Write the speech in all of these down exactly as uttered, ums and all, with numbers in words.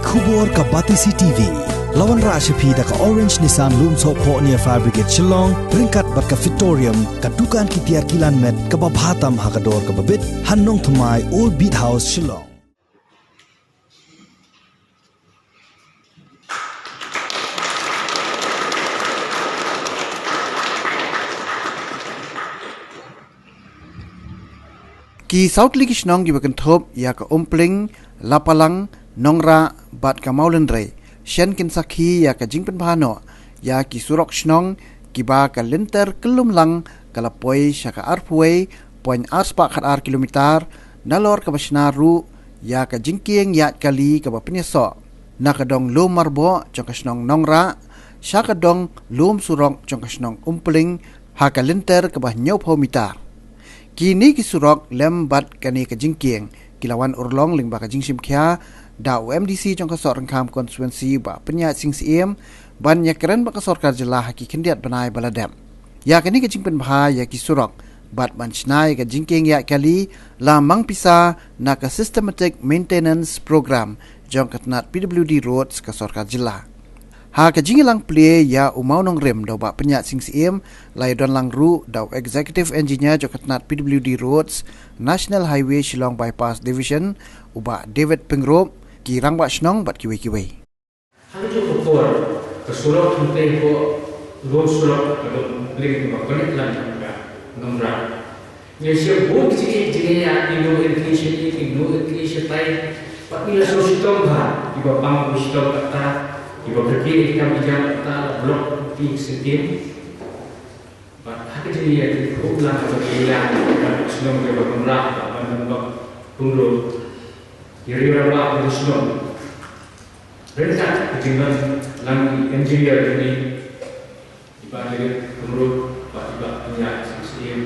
Khubor ka Batesi T V. La wanrah sha phi da ka Orange Nissan Lumsohphoh near Fire Brigade Shillong, ryngkat bad ka Fitorium, ka dukan ki tiar kilan met kaba bha tam ha ka dor kaba bit, ha Nongthymmai, Old Beat House, Shillong. Ki saw tylli ki shnong kiba kynthup ïa ka Umpling, Lapalang, Nongrah bad ka Mawlynrei shen kin sakhi ïa ka jingpynbha noh ïa ki surok shnong kiba ka lynter kyllum lang ka la poi sha ka arphew wei point ar spah khat ar kilometer, nalor kaba shna ruh ïa ka jingkieng ïaid kali kaba pynïasoh na ka dong Lum Marboh jong ka shnong Nongrah sha ka dong Lum Surok jong ka shnong Umpling ha ka lynter kaba hynñiewphew meter. Kine ki surok lem bad kane ka jingkieng ki la wan urlong lyngba ka jingshim khia da u M D C jong ka Sohryngkham Constituency, Bah Pynïaid Sing Syiem, ban ïakren bad ka sorkar jylla ha ki khyndiat bnai ba la dep. Ïa kane ka jingpynbha ïa ki surok bad ban shna ïa ka jingkieng ïaid kali la mang pisa na ka Systematic Maintenance Program jong ka tnat P W D Roads ka sorkar jylla. Ha ka jingïalang plie ïa u mawnongrim da u Bah Pynïaid Sing Syiem, la ïadon lang ruh da u Executive Engineer jong ka tnat P W D Roads, National Highway Shillong Bypass Division, u Bah David Pyngrope, ki rangbah shnong bad kiwei kiwei. Ha kajuh ka por, ka surok hangtei hapoh Lum Surok ka dong Umpling kaba connect lang bad ka Nongrah. Ngi shem bun ki jingeh, jingeh ïa ki, no entry sha ïing, no entry shatai. Bad ngi la shu shitom bha, kiba pang ki shitom katta, kiba kyrkieh ki kam ki jam katta, la block ki syngkien. Bad ha ka jingeh ki khup lang, kaba ki ïa, kaba shnong, kaba Nongrah, kaba Nongrah, Pyngrope, ki riew rangbah ki shnong. Ryngkat ka jingdon lang engineer jong ngi, i Bah David Pyngrope bad i Bah Pynïaid Sing Syiem.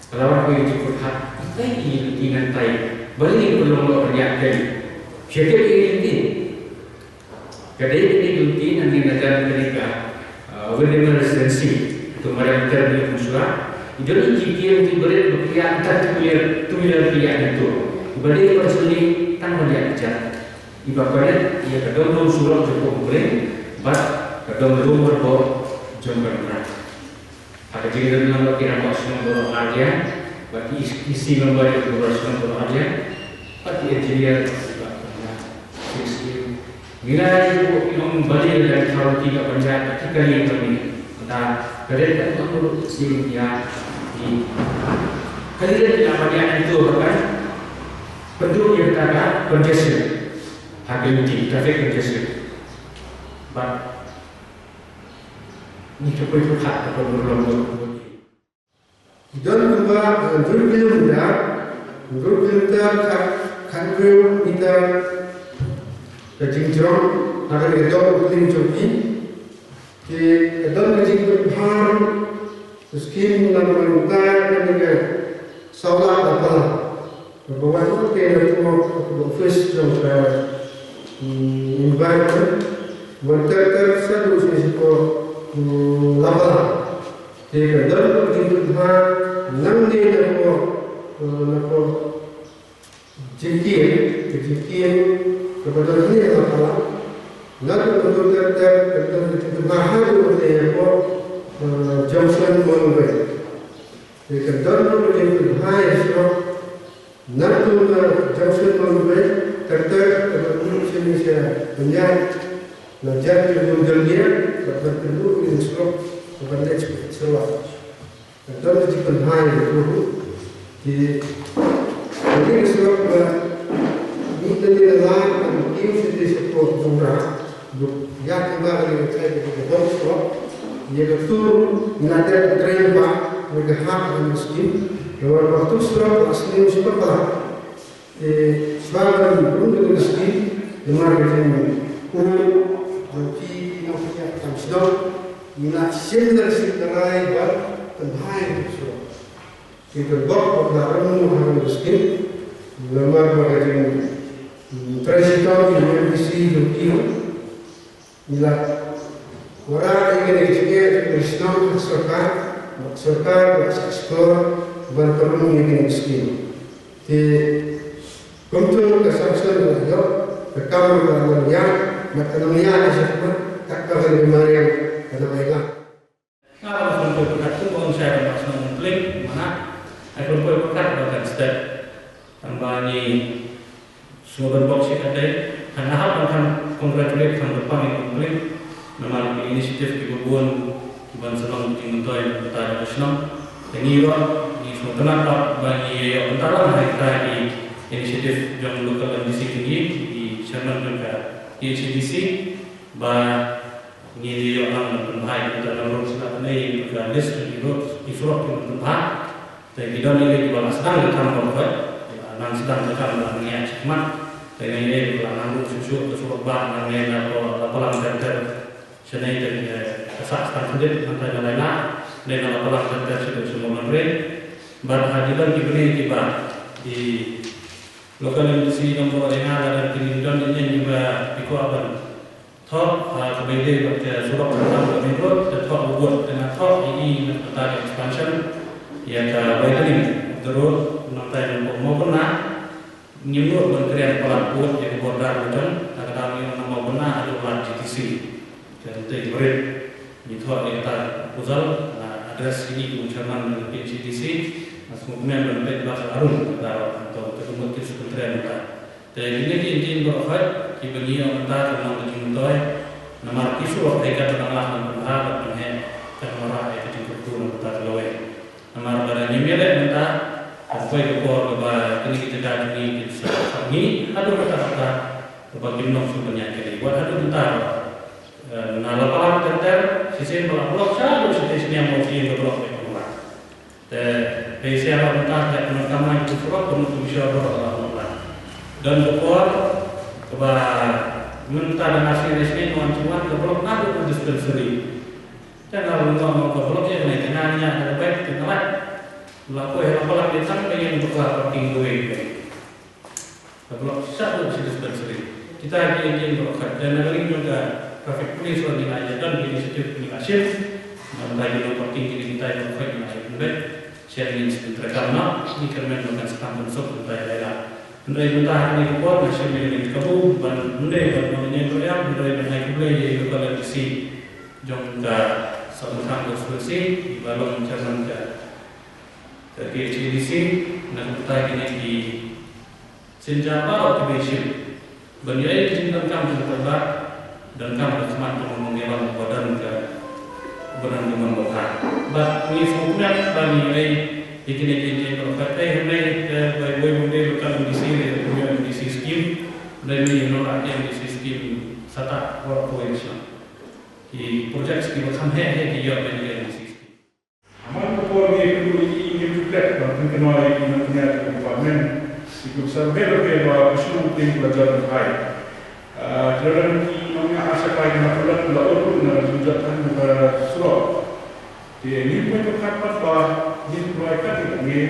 Ka la wan poi ka jingpyrkhat, itai i lynti nangtai, balei ngin pynlong noh ban ïaid kali. Sha kane ka lynti. Ka dei kane ka lynti, nangne na jan kane ka, uh, William Residency, to Mariam Ter ni Musura. I don i jingkieng jingbarit ba ki ïaid, tang two wheeler, two wheeler ki ïaid hangto. Ba dei ban sngewlei tang ban ïaid jan. Iba connect ïa ka dong Lum Surok jong ka Umpling bad ka dong Lum Marboh jong ka Nongrah. Ha ka jingdon lang bad ki rangbah shnong baroh arliang, bad ki EC member jong ki rangbah shnong baroh arliang, bad ki engineer, bad ki engineer. Ngi la ïa buh ki long balei la thaw ki ka panjat, ki kali kami. Nda ka dei ka long ruh sing ïa ki kali, la panjat itu kan. Pynduh ïa ka congestion. Ha ka lynti, traffic congestion. Bad ngi ka poi pyrkhat ka pynurlong. Don kumba, eh, hynriew kilometer, hynriew kilometer, khat, khathynriew meter ka jingjrong ha kane ka dong Umpling jong ngi. Te ka don ka jingpynbha ruh, ka skim namar mynta kane ka sawlak Lapalang. Kaba wan te na ka office jong ka, mm, environment, wan ter ter shaduh sha shapoh, mm, Lapalang. Te ka don ka jingpynbha nangne na ka, eh, na ka jingkieng, ka jingkieng kaba don hangne ha Lapalang. Na ka don ter ter ka don ka jingpynbha haduh te na ka, eh, junction Mawlynrei. Te ka don ka jingpynbha ïa surok. Na ka, eh, junction Mawlynrei, ter ter, ka don ka jingpynbha ïa, na jan ka jingpynbha ïa, ka don ka jingpynbha ïa surok, ka don ka jingpynbha ïa surok. Ka don ka jingpynbha ïa ka surok. Te, ka dei ka surok ba, ngi te ngi la, ngi te ngi te surok Nongrah. Duk ïa ka ba ka ïa ka, ka ka dong surok. Ïa ka tur ngi la dep train ba ngi ka hap ka skim. Ka wan ba tur surok ba skim skim ba. Te shuwa ban rung ka skim, namar ka jing u jong ki nongpynïaid kam shnong, ngi la shim da ka skim ka rai ba pynbha ïa ka surok. Ki kynbok ba la rung ha ka skim, namar ba ka jing, mm, trei shitom ki M D C jong ki. Ngi la wanrah ïa kane ka jingeh jong ka shnong ha sorkar, bad sorkar bad sa explore ban pynrung ïa kane ka skim. Te kumta ka sanction la ïoh, ka Kam ka nongïaid, bad ka nongïaid ka shakmat, kat ka ban ïa mariang ka nongïaid. Nga ba nga sngewthuh pyrkhat kumba ong shai ba shnong Umpling, mana ai sngewthuh pyrkhat ba kan step. Tang ba ngi sngewbha ban bok shi katdei, tang nga hap ban tang congratulate tang ba pang ïa Umpling. Namar ki initiative kiba bun kiban sa long jingmyntoi bad kata ka shnong. Te ngi ruh ngi sngewtynnat ba ngi ïoh bynta lang ha kita ki initiative jong local M D C jong ngi, ki chairman jong ka T H A D C, ba ngi ïoh nang pynbha ïa kita nang road, sila kane ïa ka list jong ki road, ki surok ki pynbha. Te ki don ïa ki ba la sdang ka kam ba khot, la nang sdang ka kam, la nang ïa shikmat. Te ngi ïa ki ba la nang road shuh shuh, ka surok ba nang ïa na ko la palang ter ter. Shane te ngi ka sa sdang kredit nang tai na lai na. Ne na la palang ter ter shuh shuh mo nang re. Bad ha ki don ki bri ki ba di local M D C nombor ïa nga la don ki don ïa ngi ba ki ko aban. Thoh, ah, ka bai dei bad ka surok ka tam ka main road, ka thoh u bud, ka na thoh i i na kata ka expansion, ïa ka widening of the road, nang tai nang pok mo kena, ngim nud ban kren palat bud, ïa ka border ka jong, na ka daw ngi nang mo kena, ada ulat G T C. Ka nte i merit, ngi thoh ïa kata proposal, na address i i kum chairman ng P H A D C, na sngewkmen ban peit ba ka arum, kata, kata, kata, kata, kata, kata, Te kine ki engine baroh khoit kiba ngi ïoh mynta ka long ka jingmyntoi. Namar ki surok te ka dang lah ban pynbha bad pynheh, ka dang wanrah ïa ka jingkyrkhu na ka bynta ka lawei. Namar ba da ngim ïaleh mynta, ka poi ka por kaba kine ki jaka jong ngi kin sa khap ngi haduh katta katta kaba kim long shuh ban ïaid kali. Wat haduh mynta, eh, na la palat ter ter, shisien ba la block shaduh shisien sniang ba ki ïeng ka block ïa ka block. Te phi sngewthuh mynta ka pyndonkam na ki surok, ka mut ka mishor baroh la mut la. Don ka por kaba mynta da nga sngew sngew wan shu wan ka block naduh ka dispensary. Te nga rung wan ka block ïa kane, te nga ïa ka bike te nga lait. La poi ha la palat te tang ka ïeng bakla parking kawei. Ka block shaduh shi dispensary. Kita ki engine baroh khoit. Te na ka liang jong ka traffic police ruh ngi la ïa don ki initiative ngi la shim. Namar ba ki long parking kine kita baroh khoit ngi la ïa pynbeit. Shen ngin sa pyntrei kam noh, ngi kyrmen ba kan sa kham pynsuk mynta ïa la. Hynrei mynta ha kane ka por nga shim ïa kane ka kabu ban ym dei ban ong ïa ruh ïa, hynrei ban ai khublei ïa i local M D C jong ka Sohryngkham constituency, iba long chairman ka, ka T H A D C, na ka bynta kine ki Synja baroh kiba ïashim ban ïoh ïa ka jingdonkam jong ka paidbah, donkam ka khmat jong u nongïalam uba don ka, uba don ka mon ba bha. Bad ngi sngewkmen ba ngi ïoh ïa kine ki jingdonkam. Kaei hynrei ka bai wei wei de ka M D C re, ka M D C scheme. Hynrei ngi ïoh la ki M D C scheme sata baroh kawei sha ki project kiba kham heh heh ki ïoh ban ïa ki M D C scheme. Namar ka por ngi kynduh ïa ki, ngi reflect ban pynkynmaw ïa ki nongpynïaid department. Ki kum survey la pher ba ka shnong Umpling ka la jot hai. Ah, ki la don ki nongñiah ar shaka ki na pynlong la ur na ka jingïoh than ka surok. Te ngi poi pyrkhat pat ba ngin pynlong kat ïa ngi.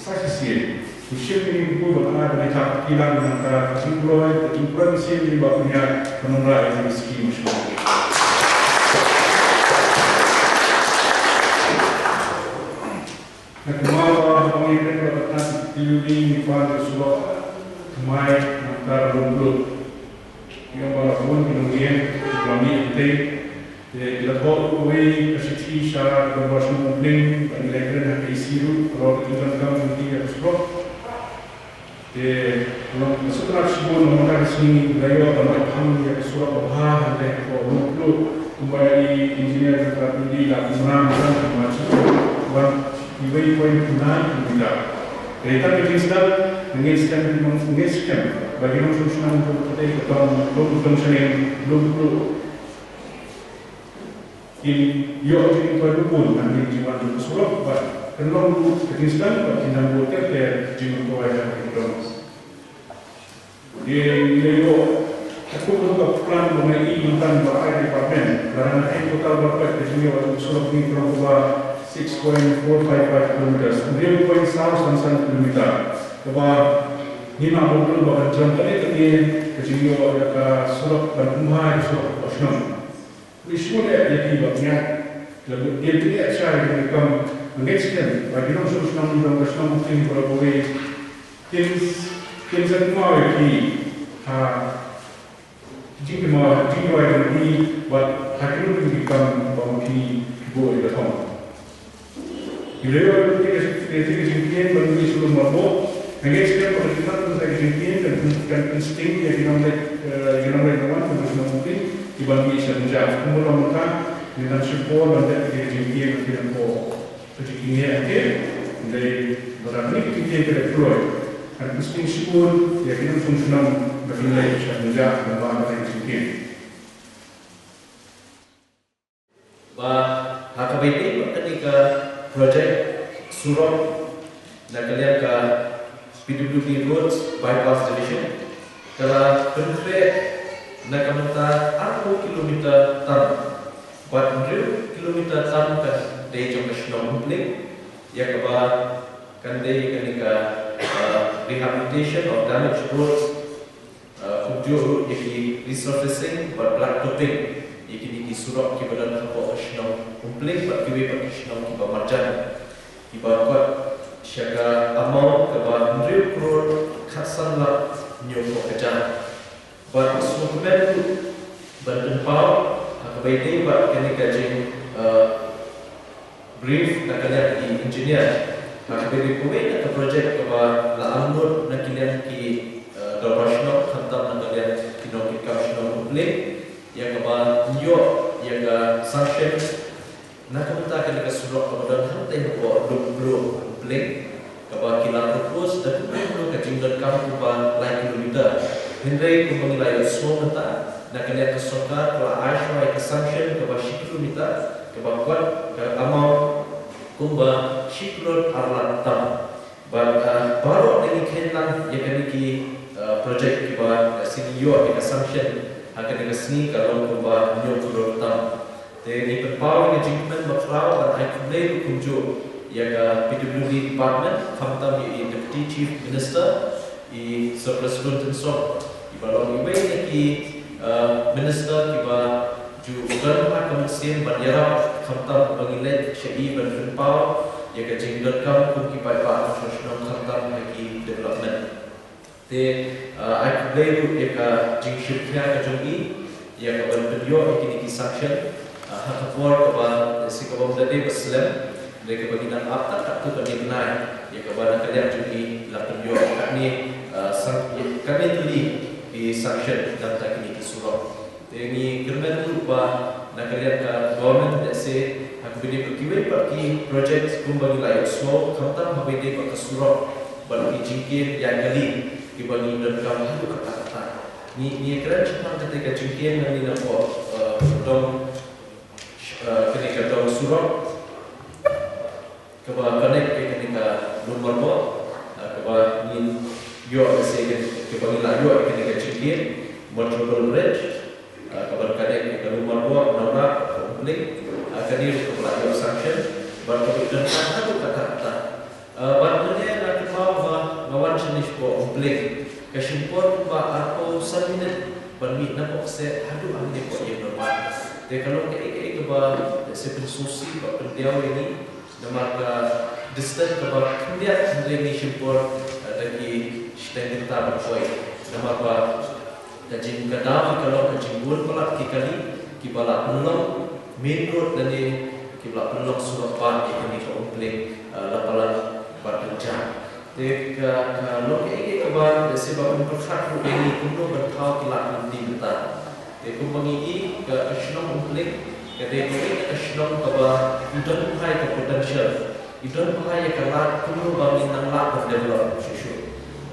Sa shisien, u shim ïa ngi u ba nga ban ïa thap ki lang nangta ka jingkloi ka jingpynlong shisien ïa ba pynïaid ka nongrah ïa ka skim shuh. Nga kynmaw ba haba ngi kren ba ka tnat ki luli ngi pan ka surok thymmai nangta ka lum bluk. Ki ong ba la bun ki nongïeng ki la mih hangtei. Te ki la thoh kawei ka shithi sha ka dorbar shnong Umpling ba ngi la kren ha ka E C ruh, ka roi ka jingdonkam jong ki ïa ka surok. Te long ka sutrat shibun, namar ka sngi la ïoh ban ïa phang ïa ka surok ba bha hangtei hapoh Longpluh, kumba i engineer jong ka P D la kumram jong kumba shi wan iwei point nine kilometer. Te ïa ka jingsdang, ngin skhem, ngin skhem ba ki nongshong shnong jong ka Pyrthei ka dong, dong, dong shaneng, Longpluh. Kin ïoh jingmyntoi bun bun na ka jingwan jong ka surok bad kan long ruh ka jingsdang bad kin dang bun ter ter jingmyntoi ha ka dong. Te ngi la ïoh ka kum ka plan ba ngi i mynta ba ai department. Lada ngi ai total ba ka jingïoh jong ka surok ngi ka long kaba six point four five five kilometers, hynriew point saw san san kilometer. Kaba ngi ma bun bun ba kan jam kane kane ka jingïoh ïa ka surok ban pynbha ïa ka surok ka shnong. Ngi shu leh ïa ki ba pynïaid. Lada ngi pynïaid shai ngi kam ngeit skhem ba ki nongshong shnong jong ka shnong Umpling baroh kawei kin, kin sa kynmaw ïa ki ha Jingkynmaw, jingduwai jong ngi bad ha kino kino ki kam ba phi, phi buh ïa ka thong. Ngi la ïoh ïa ka, ïa ka jingkien ban mih sha lum Marboh. Nga ngeit skhem ba ka jingmut jong ka jingkien kan, kan pynsting ïa ki nongleit, eh, ki nongleit nongwan, ki nongleit nongwan ki ban mih sha Punjab. Kumba long mynta, ngi dang shim por ban leit ïa ka jingkien, ki dang por. Ka jingkien ïa ki, dei ba ka jingkien ka dei kloi. Kan pynsting shibun ïa ki nongshong shnong ba kin leit sha Punjab, ban wan ïa ka jingkien. Ba ha kaba ïadei bad kane ka project surok na ka liang ka P W D Roads Bypass Division, ka la pynkhreh na ka bynta arphew kilometer tam, bad hynriew kilometer tam ka dei jong ka shnong Umpling, ïa kaba kan dei kane ka, uh, rehabilitation of damaged roads, uh, kumjuh ruh ïa ki resurfacing bad blacktopping ïa kine ki surok kiba don hapoh ka shnong Umpling bad kiwei pat ki shnong kiba marjan, kiba kot sha ka amount kaba hynriew klur khatsan lak hynñiewphew hajar. Bad sngewkmen ruh ban pynpaw ha kaba ïadei bad kane ka jing, uh, brief na ka liang ki engineer. Ka kaba ïadei kawei na ka project kaba la angnud na ka liang ki, eh, dorbar shnong, khamtam na ka liang ki nongkitkam shnong Umpling, ïa kaba ïoh ïa ka sanction na ka bynta kane ka surok kaba don hangtei hapoh Lum Blue Umpling, kaba ki la propose da kumno ka jingdonkam kumba lai kilometer. Hynrei kumba ngi la ïohsngew mynta, na ka liang ka sorkar ka la ai shuwa ïa ka sanction kaba shi kilometer, kaba kot ka amount kumba shi klur ar lak tam. Bad, ah, baroh ngi kheiñ lang ïa kine ki, ah, project kiba, ah, ngi ïoh ïa ka sanction ha kane ka sngi ka long kumba hynñiew klur tam. Te ngi pynpaw ïa ka jingkmen bakhraw ban ai khublei ruh kumjuh ïa ka P W D department, khamtam ïa i Deputy Chief Minister, i Sir Prestone Tynsong, iba long iwei na ki, eh, minister kiba ju don ha ka mynsiem ban ïarap, khamtam ba ngi leit sha i ban pynpaw ïa ka jingdonkam kum ki paidbah nongshong shnong, khamtam ha ki development. Te, eh, ai khublei ruh ïa ka jingshim khia ka jong i ïa ka ban pynïoh ïa kine ki sanction, eh, ha ka por kaba, eh, shi kaba ym da dei ba slem, dei kaba ngi nang ap tang katto katne bnai, ïa kaba na ka liang jong i la pynïoh katne, eh, san-, ïa katne tylli ki sanction na ka bynta kine ki surok. Te ngi kyrmen ruh ba na ka liang ka government, let's say, ha kaba ïadei bad kiwei pat ki project kumba ngi la ïohsngew, khamtam haba ïadei bad ka surok bad ki jingkiew ïaid kali kiba ngi donkam haduh katta katta. Ngi, ngi kren shaphang kata ka jingkiew nangne napoh, eh, dong, eh, kane ka dong surok kaba connect ïa kane ka Lum Marboh, ah, kaba ngin ïoh, ka se ka, kaba ngi la ïoh ïa kane ka jingkiew, motorable bridge, ah, kaba connect ïa ka Lum Marboh, Nongrah, Umpling, ah, kane ruh kaba la ïoh sanction, bad kaba i don haduh katta katta. Ah, bad mynne nga kynmaw ba nga wan shane shapoh Umpling, ka shim por kumba arphew san minit ban mih napoh kseh haduh hangne hapoh Ïing Dorbar. Te ka long kaei kaei kaba, se pynsngewsih bad pyndiaw ïa ngi, namar ka distance kaba khyndiat hynrei ngi shim por, eh, da ki shiteng kynta ban poi. Namar ba ka jing, ka daw ka long ka jingbun palat ki kali kiba la pynlong main road lane kiba la pynlong surok bah ïa kane ka Umpling, eh, Lapalang bad Pynjah. Te ka, ka long kaei kaei kaba, da se ba pynpyrkhat ruh ïa ngi kumno ban thaw ki lad lynti mynta. Te kumba ngi i ka, ka shnong Umpling ka dei kawei na ka shnong kaba i don bha ïa ka potential, i don bha ïa ka lad kumno ba ngin nang lah ban develop shuh shuh.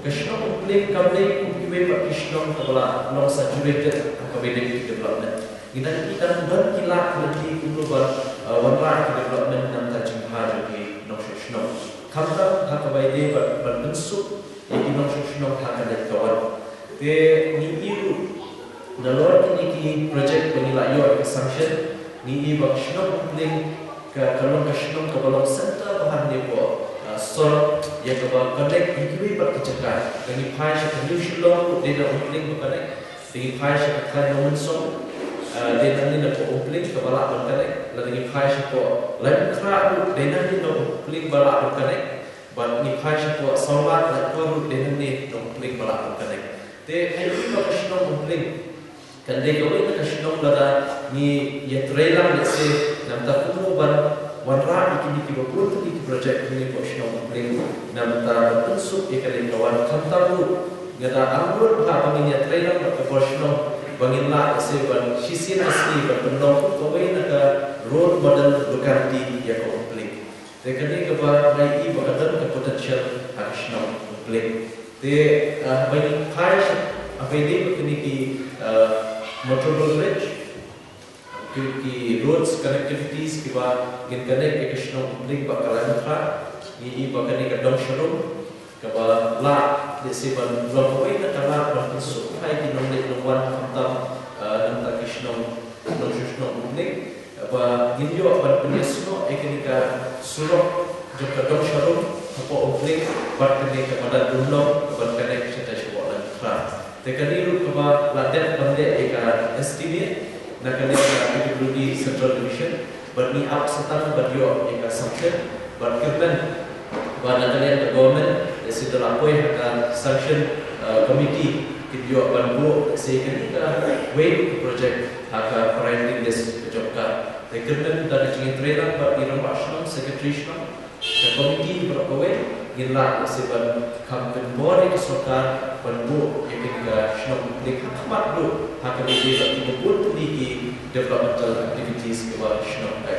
Ka shnong Umpling kam dei kum kiwei pat ki shnong kaba la long saturated ha kaba ïadei ki development. Ngi dang, ngi dang don ki lad lynti kumno ba, uh, wanrah ki development na ka bynta jingbha jong ki nongshong shnong. Khamtam ha kaba ïadei ban, ban pynsuk ïa ki nongshong shnong ha ka dei ka wan. Te ngi i ruh nalor kine ki project ba ngi la ïoh ka sanction, ngi i ba ka shnong Umpling ka, ka long ka shnong kaba long center bha hangne hapoh, ah, sor, ïa kaba connect ïa kiwei pat ki jaka. Lada ngi phai sha ka New Shillong ruh dei na Umpling ba connect. Lada ngi phai sha ka Khlaiñ Nongmynsong, ah, dei nangne napoh Umpling kaba lah ban connect. Lada ngi phai sha poh Laitumkhrah ruh dei nangne na Umpling ba lah ban connect. Bad ngi phai sha poh Sawlad Laitkor ruh dei nangne na Umpling ba lah ban connect. Te ha i ba ka shnong Umpling Kan dei kawei na ka shnong lada ngi ïatreilang lehse namar kumno ban wanrah ïa kine kiba bun tylli ki project hangne hapoh shnong Umpling namar ban pynsuk ïa kane ka wan khamtam ruh. Nga da angnud bha ba ngin ïatreilang bad ka bor shnong ba ngin lah lehse ban shisien ka sngi ban pynlong kawei na ka role model locality ïa ka Umpling. Te kane kaba nga i ba ka don ka potential ha ka shnong Umpling. Te, ah, ba ngi phai sha, ah, ba ngi dei ba kine ki, ah, motorable bridge, ki, ki roads connectivities kiba ngin connect ïa ka shnong Umpling bad ka Laitumkhrah, ngi i ba kane ka dong sharum kaba lah lehse ban long kawei na ka lad ban pynsuk ïa ki nongleit nongwan khamtam, ah, namar ki shnong, nongshong shnong Umpling. Ba ngin ïoh ban pynïasnoh ïa kane ka surok jong ka dong sharum hapoh Umpling bad kane ka madan Umnong ban connect shatai shapoh Laitumkhrah. Te kane ruh kaba la dep ban leh ïa ka estimate na ka liang ka P W D Central Division bad ngi ap satang ban ïoh ïa ka sanction bad kyrmen ba na ka liang ka government lehse da la poi ha ka sanction, uh, committee kin ïoh ban buh lehse kane kawei ka project ha ka priority list ka jong ka. Te kyrmen da ka jingïatreilang bad i rangbah shnong, secretary shnong, ka committee baroh kawei ngin lah lehse ban kham pynbor ïa ka sorkar ban buh ïa kane ka shnong Umpling ha khmat ruh ha kaba ïadei bad kiba bun tylli ki developmental activities kiba shnong ka